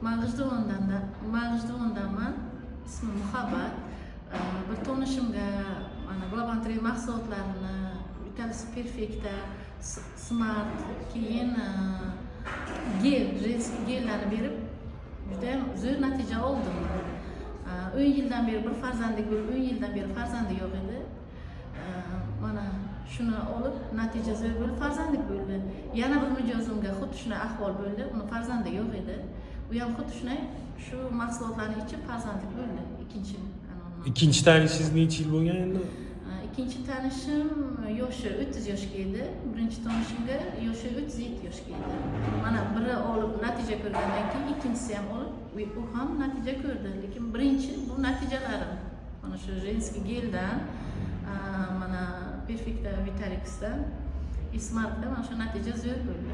Man G'ijduvondanman. Ismim Muhabbat. Bir tanishimga mana Global Trade mahsulotlarini, Vitalis Perfecta, Smart, keyin gel, женский gellarni berib, judayam zo'r natija oldim. 10 yildan beri bir farzandlik bo'lib, 10 yildan beri farzandi yo'q edi. Mana shuni olib, natija zo'r bo'lib, farzandlik bo'ldi. Yana bir mijozimga xuddi shunday ahvol bo'ldi, uni farzandi yo'q edi. U ham xuddi shunday shu mahsulotlarni ichib, farzandlik bo'ldi ikkinchi anondan. Ikkinchi tanishingiz necha yil bo'lgan endi? Ikkinchi tanishim yoshi 30 yoshga edi, birinchi tanishimga yoshi 37 yoshga edi. Mana biri olib, natija ko'rgandan keyin ikkinchisi ham olib, u ham natija ko'rdi. Lekin birinchi bu natijalarim mana shu женский geldan, mana Perfecta, Vitalixdan, Smartda mana shu natija zo'r bo'ldi.